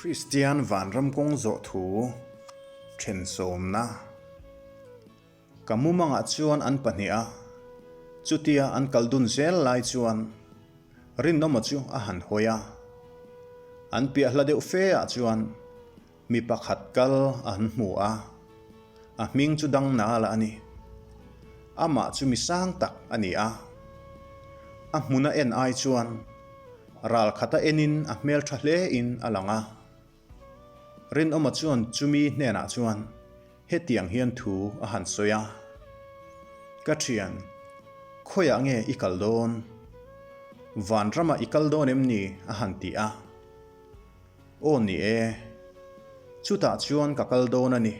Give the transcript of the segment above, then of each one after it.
Kristian vanram kawng zawh thu thensawmna. Ka mumangah chuan an pahniha chutia an kal dun zel lai chuan Rinawma chu a han hawi a. An piah hla deuh fe ah chuan mi pakhat kal an hmu a, a hming chu Dangnala a ni. Amah chu mi sang tak a ni a, a hmuna en ai chuan ral khata enin a hmeltha hle in a lang a. Rinawma chuan chumi hnenah chuan hetiang hian thu a han sawi a, Ka thian, khawiah nge i kal dawn? Vanramah i kal dawn em ni? a han ti a. Aw ni e, chutah chuan ka kal dawn a ni,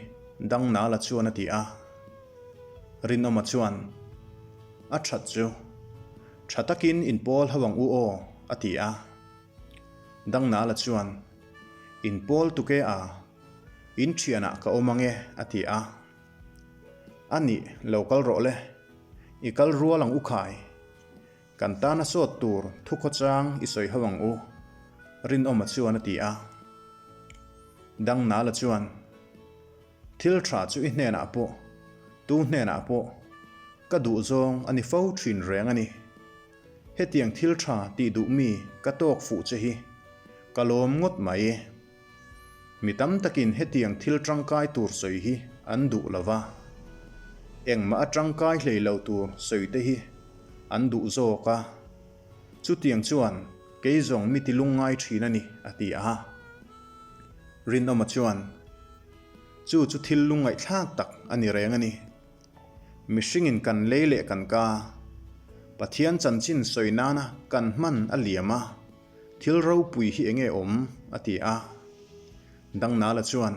Dangnala chuan a ti a. Rinawma chuan, A that chu, tha takin inpawl ho ang u aw, a ti a. Dangnala chuan, Inpawl tuk e a, in thianah ka awm ang e, a ti a. A nih, lo kal rawh le, i kal rual ang u khai. Kan tana sawt tur thukhawchang i sawi ho ang u, Rinawma chuan a ti a. Dangnala chuan, Thil tha chu i hnenah pawh, tu hnenah pawh, ka duh zawng a ni fo thin reng a ni. Hetiang thil tha tih duh mi ka tawk fuh che hi ka lawm ngawt mai. Mi tam takin hetiang thil tangkai tur sawi hi an duh lo va, engmah a tangkai hlei lo tur sawi te hi an duh zawk a, chutiang chuan kei zawng mi ti lungngai thin a ni, a ti a. Rinawma chuan, Chu chu thil lungngaihthlak tak a ni reng a ni. Mihringin kan lei leh kan ka, Pathian chanchin sawi nana kan hman a liam a, Thil ropui hi enge awm? a ti a. Dangnala chuan,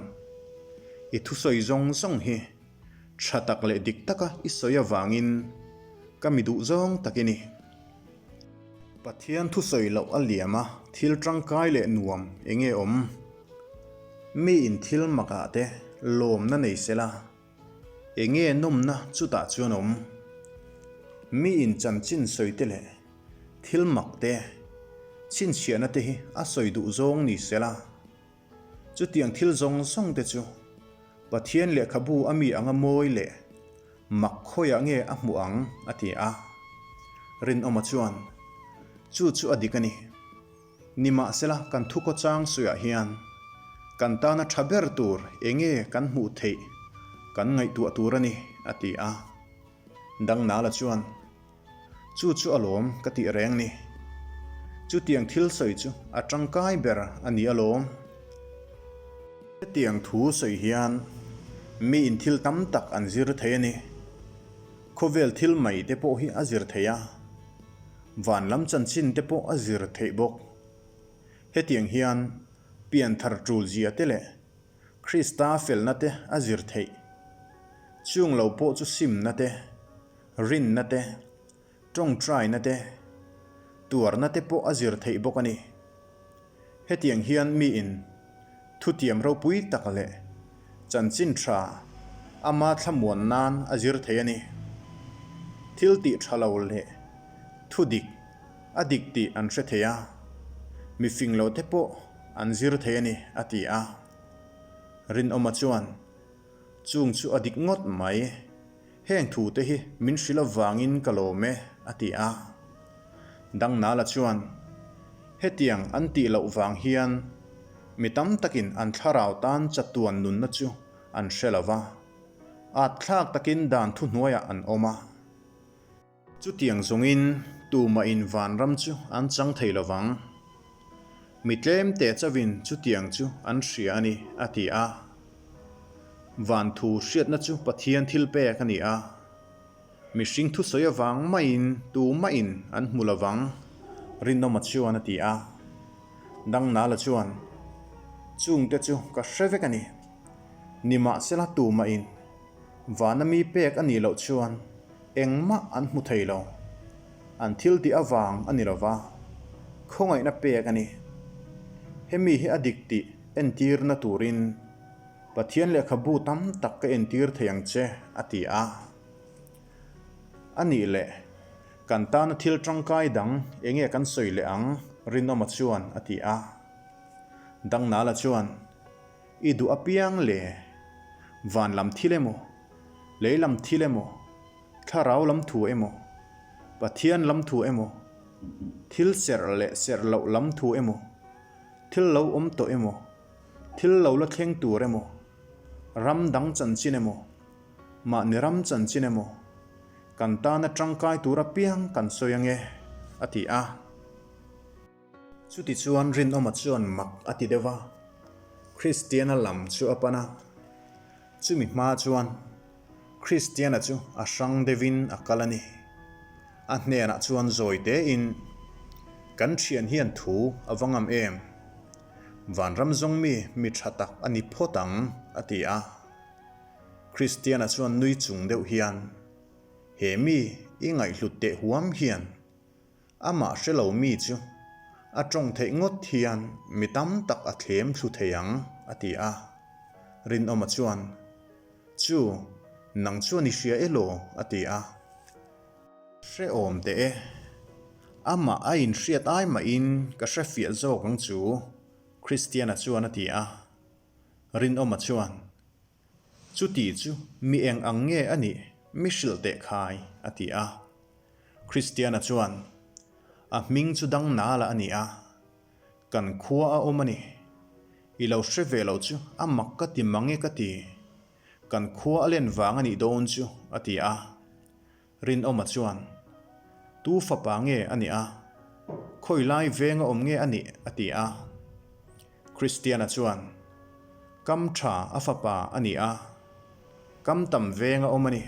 I thusawi zawng zawng hi tha tak leh dik taka i sawi avangin ka mi duh zawng tak i ni. Pathian thusawi loh a liam a, thil tangkai leh nuam enge awm? Miin thil makah te lawmna nei sela, enge nawmna chutah chuan awm? Miin chanchin sawi te leh Thil mak te, chhinchhiahna te hi a sawi duh zawng ni se la. Chutiang thil zawng zawng te chu Pathian lehkhabu a mi anga mawi leh mak khawiah nge a hmuh ang a ti a. Rinawma chuan, Chu chu a dik a ni. Nimahsela kan thukhawchang suiah hian kan tana tha ber tur enge kan hmuh theih kan ngaihtuah tur a ni a ti a. Dangnala chuan, Chu chu alawm ka tih reng ni. Chutiang thil sawi chu a tangkai ber a ni alawm. Hetiang thu sawi hian miin thil tam tak an zir thei a ni. Khawvel thil mai te pawh hi a zir thei a, van lam chanchin te pawh a zir theih bawk. Hetiang hian pianthar tul zia te leh Krista felna te a zir theih. Chung lo pawh chu simna te, Rinna te, tawngtaina te, tuarna te pawh a zir theih bawk a ni. Hetiang hian miin thutiam ropui tak leh chanchin tha ama thlamuan nan a zir thei a ni. Thil tih tha lo leh thu dik a dik tih an hre thei a, mi fing lo te pawh an zir thei a ni, a ti a. Rinawma chuan chung chu a dik ngawt mai. Heng thute hi min hrilh avangin ka lawm e, a ti a. Dangnala chuan, Hetiang an tih loh vang hian mi tam takin an thlarau tan chatuan nunna chu an hre lo va, at thlak takin dan thuhnuaiah an awm a. Chutiang zawngin tumahin vanram chu an chang thei lo vang. Mi tlem teh chauhin chutiang chu an hria a ni, a ti a. Van thu hriatna chu Pathian thil pek a ni a. Mihring thusawi avang maiin tumahin an hmu lo vang, Rinawma chuan a ti a. Dangnala chuan, Chungte chu ka hre vek a ni. Nimahsela tumahin vana mi pek a nih loh chuan Engmah an hmu thei lo. An thil tih avang a ni lo va, khawngaihna pek a ni. Hemi hi a dik tih entirna turin Pathian lehkhabu tam tak ka entir thei ang che, a ti a. A nih leh, kan tana thil tangkai dang enge kan sawi leh ang? Rinawma chuan a ti a. Dangnala chuan, I duh apiang le, van lam thil emaw, lei lam thil emaw, thlarau lam thu emaw, Pathian lam thu emaw, thil serh leh serh loh lam thu emaw, thil lo awm tawh emaw, thil lo la thleng tur emaw, ram dang chanchin emaw, mahni ram chanchin emaw, kan tana tangkai tur apiang kan sawi ange, a ti a. Chutichuan Rinawma chuan mak a ti deuh a, Kristiana lam chu a pan a. Chumi hma chuan Kristiana chu a hrang deuhin a kal a ni. A hnenah chuan zawi tein, Kan thian hian thu a va ngam em? Vanram zawng mi mi tha tak a ni phawt ang, a ti a. Kristiana chuan nui chung deuh hian, He mi i ngaihhlut teh huam hian Amah hre lo mi chu a tawng theih ngawt hian mi tam tak a thlem thlu thei ang, a ti a. Rinawma chuan, Chu, nang chuan i hria elaw? a ti a. Hrehawm teh e. Amah a inhriat ai mahin ka hrefiah zawk ang chu, Christiana chuan a ti a. Rinawma chuan, Chuti chu mi eng ang nge a nih mi hrilh teh khai, a ti a. Kristiana chuan, A hming chu dang nala a ni a, kan khua a awm a ni. I lo hre ve lo chu a mak ka ti mang e ka ti. Kan khua a len vang a nih dawn chu, a ti a. Rinawma chuan, Tu fapa nge a nih a? Khawi lai veng a awm nge a nih? a ti a. Kristiana chuan, Kam tha a fapa a ni a, kam tam veng a awm a ni.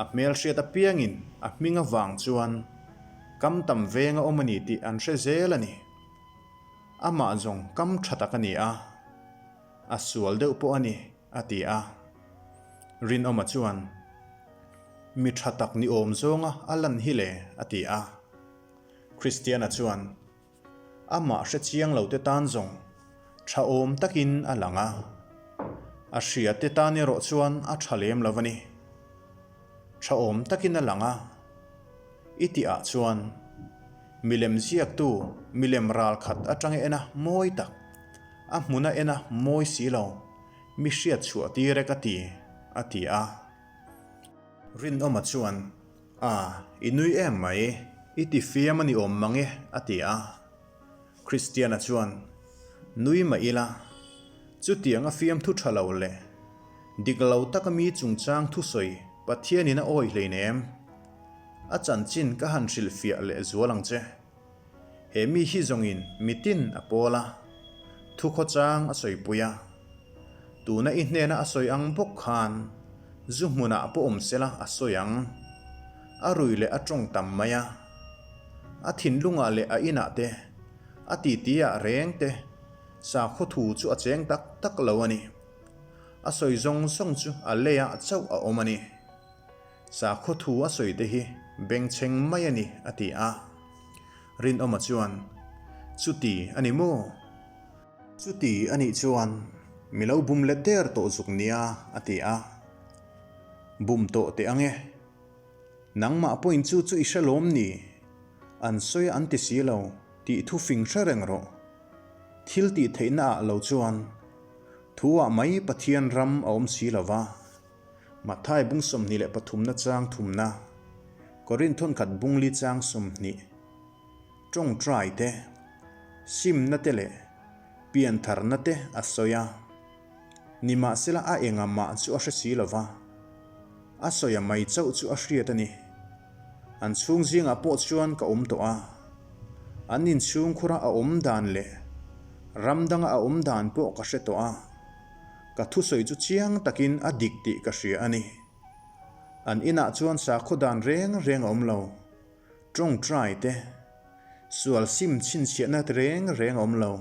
A hmelhriat apiangin a hming avang chuan kam tam veng a awm a ni tih an hre zel a ni. Amah zawng kam tha tak a ni a, a sual deuh pawh a ni, a ti a. Rinawma chuan, Mi tha tak ni awm zawnga a lan hi le, a ti a. Kristiana chuan, Amah hre chiang lo te tan zawng tha awm takin a lang a, a hria te tan erawh chuan a tha lem lo a ni. Tha awm takin a lang a, i tih ah chuan milem ziaktu milem ral khat atanga en a mawi tak, a hmuna en a mawi si lo, mi hriat chhuah tir e ka ti, a ti a. Rinawma chuan, A, i nui em mai, i ti fiam a ni awm mang e, a ti a. Kristiana chuan, Nui mah ila, chutiang a fiamthu tha lo leh dik lo taka mi chungchang thusawi Pathianin a awi hleinem. A chanchin ka han hrilhfiah leh zual ang che. He mi hi zawngin mitin a pawl a, thukhawchang a sawipui a. Tuna i hnena a sawi ang bawk khan zu hmunah pawh awm sela a sawi ang. A rui leh a tawng tam mai a. A thinlungah leh a inah te, a titi-ah reng te sakhaw thu chu a cheng tak tak lo a ni. A sawi zawng zawng chu a leiah chauh a awm a ni. Sakhaw thu a sawi te hi bengchheng mai a ni, a ti a. Rinawma chuan, Chuti a ni maw? Chuti a nih chuan mi lo bum let der tawh zuk nia, a ti a. Bum tawh teh ang e. Nangmah pawhin chu chu i hre lawm ni? An sawi a an ti si lo tih thu fing hre reng rawh. Thil tih theihna ah lo chuan thu ah mai Pathian ram a awm si lo va. Matthai bung 23 na chang thumna, Korinth thawnkhat bung li chang 20, tawngtai te, simna te leh piantharna te a sawi a. Nimahsela a enga mah chu a hre si lo va, a sawi a mai chauh chu a hriat a ni. An chhung zingah pawh chuan ka awm tawh a, an inchhungkhura a awm dan leh ram danga a awm dan pawh ka hre tawh a. Ka thusawi chu chiang takin a dik tih ka hria a ni. An inah chuan sakhaw dan reng reng a awm lo. Tawngtai te, sual sim chhinchhiahna te reng reng a awm lo.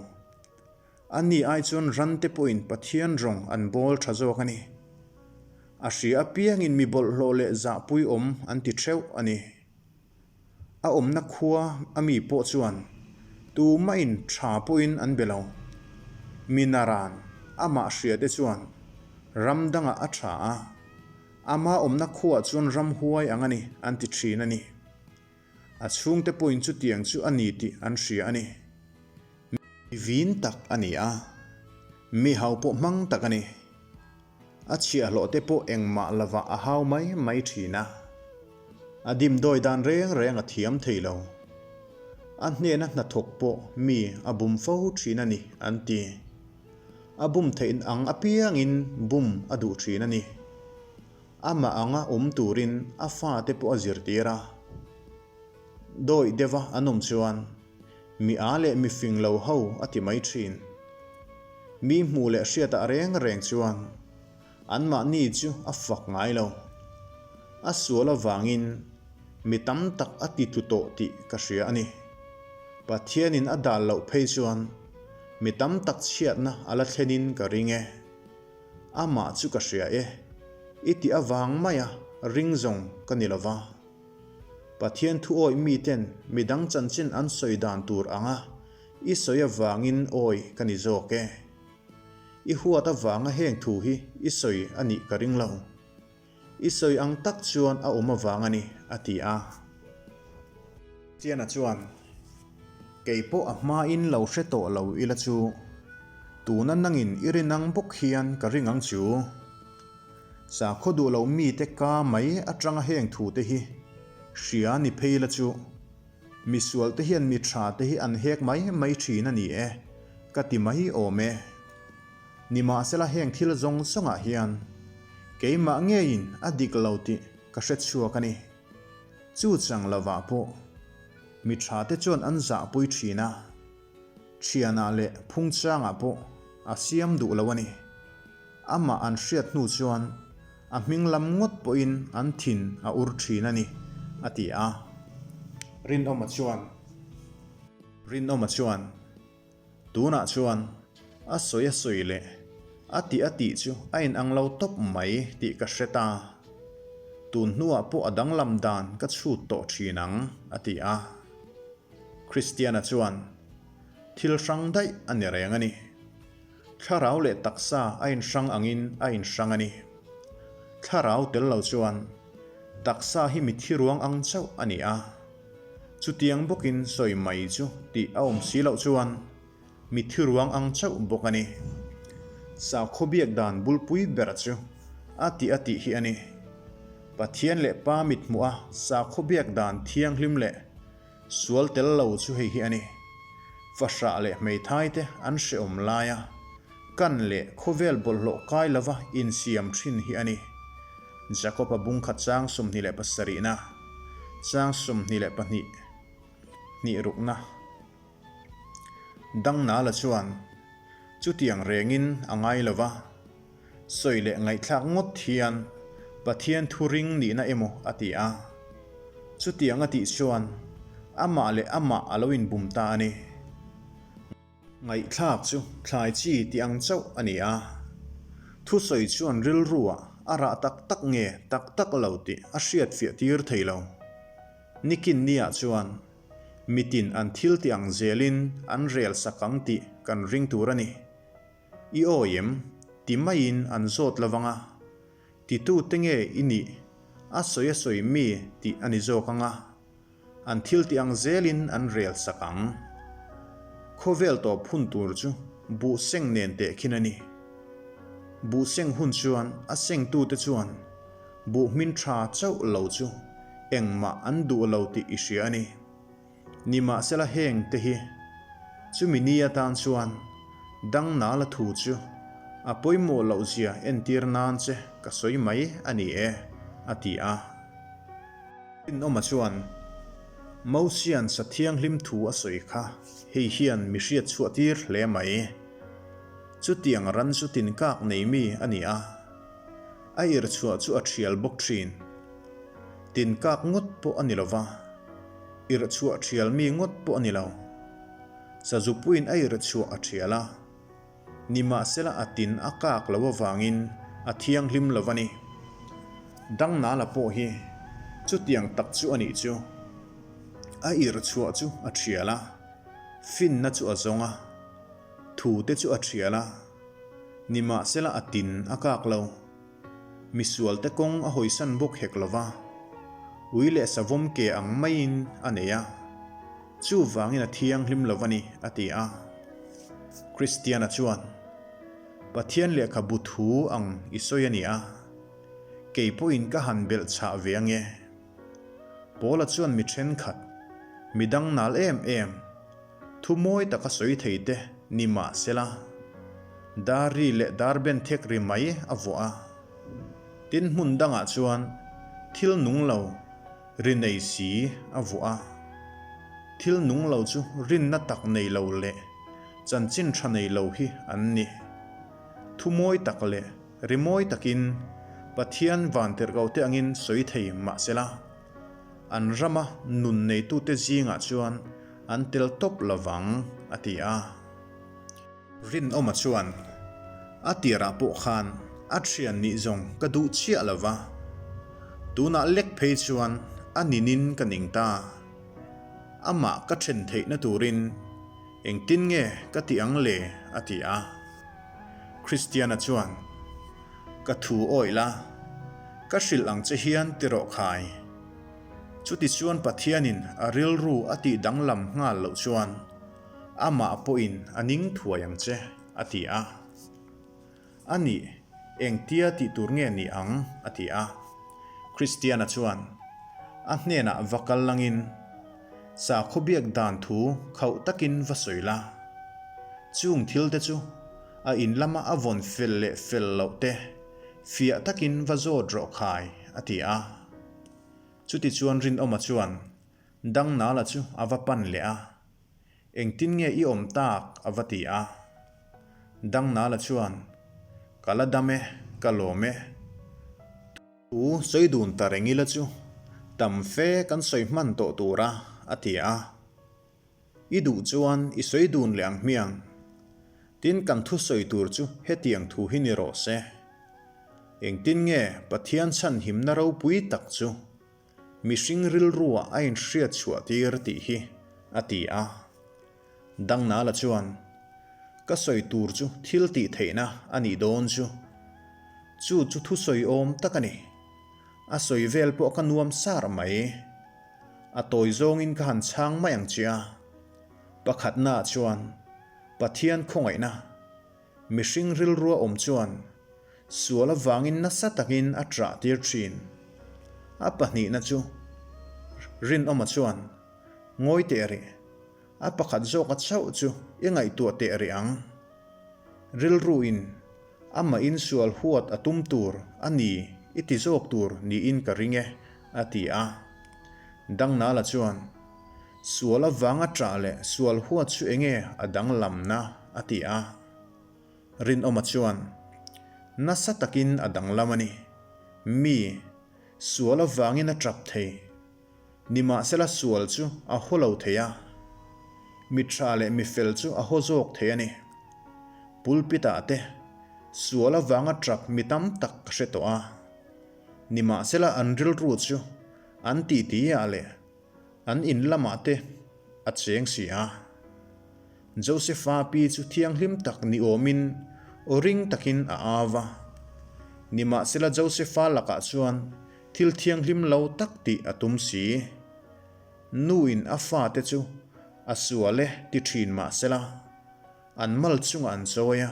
A ni ai chuan ran te pawhin Pathian rawng an bawl tha zawk a ni. A hria apiangin mi bawlhhlawh leh zahpui awm an ti theuh a ni. A awmna khua a mi pawh chuan tumahin tha pawhin an be lo. Mi naran amah hria te chuan ram dangah a tha a, ama awmna khuaah chuan ram huai ang a ni an ti thin a ni. A chhungte pawhin chutiang chu a ni tih an hria a ni. Mi vin tak a ni a, mi hau pawh hmang tak a ni. A chhiahhlawh te pawh engmah lovah a hau mai mai thin a. A dimdawi dan reng reng a thiam thei lo. A hnena hnathawk pawh mi a bum fo thin a ni an ti. A bum theih ang apiangin bum a duh thin a ni. Amah anga awm turin a fate pawh a zirtir a. Dawih deuha an awm chuan mi a leh mi fing lo ho a ti mai thin. Mi hmuh leh hriatah reng reng chuan anmahni chu a fak ngai lo. A sual avangin mi tam tak a ti tlu tawh tih ka hria a ni. Pathianin a dal loh phei chuan mi tam tak chhiatna a la thlenin ka ring e. Amah chu ka hria e, i tih avang maia ring zawng ka ni lo va. Pathian thu awih miten midang chanchin an sawi dan tur anga i sawi avangin awi ka ni zawk e. I huat avanga heng thu hi i sawi a nih ka ring lo. I sawi ang tak chuan a awm avang a ni, a ti a. Tiana chuan, Kei pawh a hmain lo hre tawh lo ila chu, tuna nangin i rin ang bawk hian ka ring ang chu. Sakhaw duh lo mite ka mai atanga heng thute hi hria ni phei la chu, misualte hian mi tha te hi an hek mai mai thin a ni e, ka ti mai awm e. Nimahsela heng thil zawng zawngah hian keimah ngeiin a dik lo tih ka hre chhuak a ni. Chu chang lovah pawh mi tha te chuan an zahpui thin a, thianah leh phungchangah pawh a siam duh lo a ni. Amah an hriat hnu chuan a hming lam ngawt pawhin an thin a ur thin a ni, a ti a. Rinawma chuan Rinawma chuan Tunah chuan a sawi a sawi leh a tih a tih chu a inang lo tawp mai tih ka hre ta. Tun hnuah pawh a danglam dan ka chhut tawh thin ang, a ti a. Kristiana chuan, Thil hrang daih a ni reng a ni. Thlarau leh taksa a inhrang angin a inhrang a ni. Thlarau tel lo chuan taksa hi mithi ruang ang chauh a ni a. Chutiang bawkin sawi mai chu tih a awm si loh chuan mi thi ruang ang chauh bawk a ni. Sakhaw biak dan bulpui ber chu a tih a tih hi a ni. Pathian leh Pa mithmuh a sakhaw biak dan thianghlim leh sual tel lo chu hei hi a ni. Fahrah leh hmeithai te an hrehawm laia kan leh khawvel bawlhhlawh kai lova insiam thin hi a ni. Jakob-a bungkhat chang 27 na, chang 22 hnih rukna Dangnala chuan chutiang rengin a ngai lo va, sawi leh ngaihthlak ngawt hian Pathian thu ring nihna emaw a ti a. Chutiang a tih chuan amah leh amah a lo inbum ta a ni. Ngaihthlak chu thlai chi tih ang chauh a ni a, thusawi chuan rilruah a rah tak tak nge tak tak lo tih a hriat fiah tir thei lo. Nikin niah chuan mitin an thil tih ang zelin an rel sak ang tih kan ring tur a ni. I awi em? ti maiin an zawt lo vang a, titute nge i nih a sawi a sawi mi tih a ni zawk ang a. An thil tih ang zelin an rel sak ang. Khawvel tawp hun tur chu buh seng nen teh khin a ni. Buh seng hun chuan a sengtute chuan buh hmin tha chauh lo chu engmah an duh lo tih i hria a ni. Nimahsela heng te hi chumi ni atan chuan dangnala thu chu a pawimawh loh zia entir nan che ka sawi mai a ni e, a ti a. Rinawma chuan, Mosia'n sa thianghlim thu a sawi kha hei hian mi hriat chhuah tir hle mai. Chutiang ran chu tinkak nei mi a ni a, a irchhuah chu a thial bawk thin. Tinkak ngawt pawh a ni lo va, irhchhuah thial mi ngawt pawh a ni lo. Sazupuiin a irhchhuah a thial a. Nimahsela a tin a kak lo avangin a thianghlim lo a ni. Dangnala pawh hi chutiang tak chu a nih chu. A irchhuah chu a thial a, finna chu a zawng a, thute chu a thial a, nimahsela a tin a kak lo. Misualte kawng a hawisan bawk hek lo va, ui leh savawm ke ang maiin a nei a, chuvangin a thianghlim lo a ni, a ti a. Kristiana chuan, Pathian lehkhabu thu ang i sawi a ni a, kei pawhin ka han belh chhah ve ange. Paula chuan mi thenkhat, mi dang nal em em, thu mawi taka sawi thei te ni mah sela, dar ri leh dar ben thek ri mai a vuah a. Tin hmun dangah chuan thil nung lo ri nei si a vuah a. Thil nung lo chu rinna tak nei lo leh chanchin tha nei lo hi an ni. Thu mawi tak leh ri mawi takin Pathian vantirhkohte angin sawi thei mah sela, an rama nun neitute zingah chuan an tel tawp lovang, a ti a. Rinawma chuan, A tirah pawh khan a thian nih zawng ka duh chiah lo va, tunah lek phei chuan a ninin ka ning ta. Amah ka then theihna turin engtin nge ka ti ang le? a ti a. Kristiana chuan, Ka thu awih la, ka hrilh ang che hian ti rawh khai. Chutichuan Pathianin a rilru a tih danglam nghal loh chuan amah pawhin a ning thuai ang che, a ti a. A nih, engtia tih tur nge ni ang? a ti a. Kristiana chuan a hnenah va kal langin, Sakhaw biak dan thu khauh takin va sawi la. Chung thil te chu a in lama a vawn fel leh fel loh te fiah takin va zawt rawh khai, a ti a. Chutichuan Rinawma chuan Dangnala chu a va pan leh a, Engtin nge i awm tak? a va ti a. Dangnala chuan, Ka la dam e, ka lawm e. Thu sawi dun ta reng ila chu tam fe kan sawi hman tawh tur a, a ti a. I duh chuan i sawi dun leh ang hmiang. Tin kan thu sawi tur chu hetiang thu hi ni rawh se. Engtin nge Pathian chhanhimna ropui tak chu Mihring rilruah a inhriat chhuah tir tih hi a ti a. Dangnala chuan, Ka sawi tur chu thil tih theihna a nih dawn chu. Chu chu thusawi awm tak a ni. A sawi vel pawh ka nuam sar mai. A tawi zawngin ka han chhang mai ang che a. Pakhatnaah chuan, Pathian khawngaihna, mihring rilrua awm chuan Sual avangin nasa takin a ṭah tir ṭhin. A pahnihna chu Rinawma chuan, Ngawi teh rih, a pakhat zawka chauh chu i ngaihtuah teh rih ang. Rilruin amahin sual huat a tum tur a ni i ti zawk tur niin ka ring e, a ti a. Dangnala chuan, Sual avanga ṭah leh sual huat chu enge a danglamna? a ti a. Rinawma chuan, Nasa takin a danglam a ni. Mi, sual avangin a tap thei. Nimahsela sual chu a haw lo thei a. Mi tha leh mi fel chu a haw zawk thei a ni. Pulpit-ah te, sual avanga tap mi tam tak ka hre tawh a. Nimahsela an rilru chu an titi-ah leh An in lamah te a cheng si a. Josepha pi chu thianghlim tak ni awmin aw ring takin a au va. Nimahsela Josepha lakah chuan thil thianghlim lo tak tih a tum si. Nuin a fate chu a sual e ti thin mahsela an mal chungah an chawi a,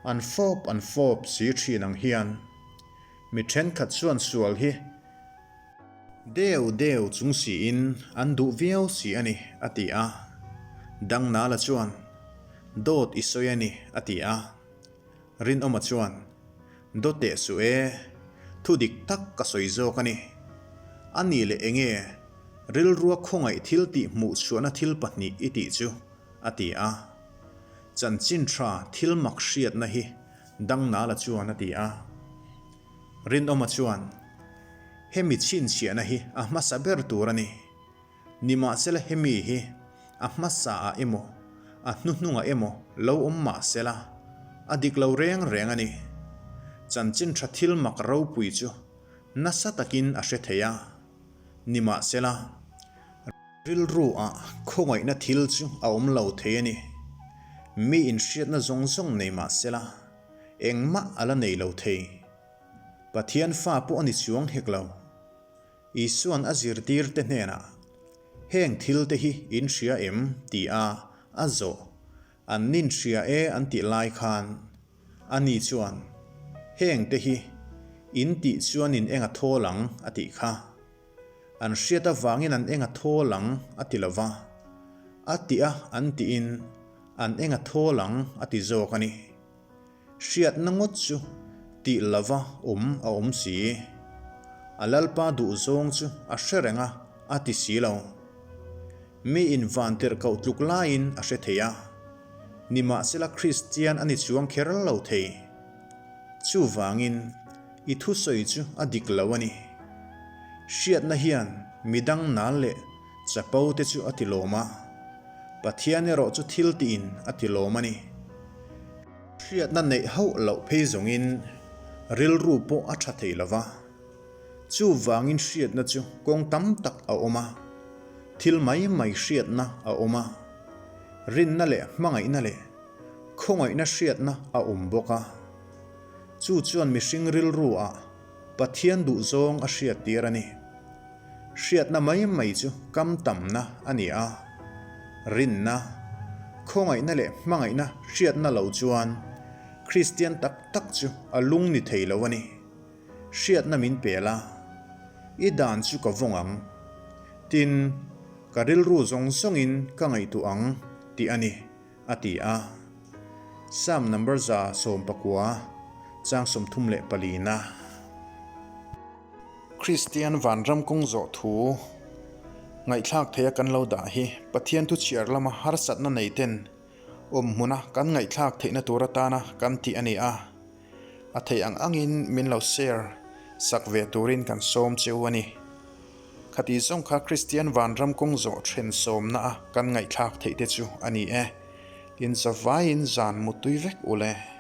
an fawp an fawp si thin ang hian mi thenkhat chuan sual hi Deuh deuh chung siin an duh viau si a ni, a ti a. Dangnala chuan, Dawt i sawi a ni, a ti a. Rinawma chuan, Dawt teh suh e, thu dik tak ka sawi zawk a ni. A nih leh enge rilrua khawngaih thil tih hmuh chhuahna thil pahnih i tih chu, a ti a. Chanchin tha thil mak hriatna hi Dangnala chuan a ti a. Rinawma chuan, Hemi chhinchhiahna hi a hmasa ber tur a ni. Nimahsela hemi hi a hmasaah emaw, a hnuhnungah emaw lo awm mahsela, a dik lo reng reng a ni. Chanchin tha thil mak ropui chu nasa takin a hre thei a. Nimahsela, rilru-ah khawngaihna thil chu a awm lo thei a ni. Mi inhriatna zawng zawng nei mahsela, Engmah a la nei lo thei. Pathian fa pawh a ni chuang hek lo. Isua'n a zirtirte hnenah, Heng thilte hi in hria em? ti a a zawh. An nin hria e an tih lai khan ani chuan, Hengte hi in tih chuan in eng a thawl ang a tih kha. An hriat avangin an eng a thawl ang a ti lo va, a tih a an tiin an eng a thawl ang a ti zawk a ni. Hriatna ngawt chu tih lova awm a awm si. A Lalpa duhzawng chu a hre reng a, a ti si lo. Mi invantirh koh tluk laiin a hre thei a, nimahsela Kristian a ni chuang kher lo thei. Chuvangin i thusawi chu a dik lo a ni. Hriatna hian midang nal leh chapo te chu a ti lawm a. Pathian erawh chu thil tiin a ti lawm a ni. Hriatna neih hauh loh phei zawngin rilru pawh a tha thei lo va. Chuvangin hriatna chu kawng tam tak a awm a, thil mai mai hriatna a awm a, rinna leh hmangaihna leh khawngaihna hriatna a awm bawk a. Chu chuan mihring rilru ah Pathian duhzawng a hriattir a ni. Hriatna mai mai chu kam tamna a ni a, rinna, khawngaihna leh hmangaihna hriatna lo chuan Kristian tak tak chu a lung ni thei lo a ni. Hriatna min pel a, i dan chu ka vawng ang. Tin, ka rilru zawng zawngin ka ngaihtuah ang tih a ni. A ti a. Psalm number 119, chang 34 na. Kristian vanram kawng zawh thu ngaihthlak theia kan lo dah hi Pathian thu chhiar lama harsatna nei ten awm hmuna kan ngaihthlak theihna tur atana kan tih a ni a. A theih ang angin min lo share sak ve turin kan sawm cheu a ni. Khati zawng kha Kristian vanram kawng zawh then sawmna a kan ngaihthlak theih te chu a ni e. Inzavaiin zan mutui vek ule.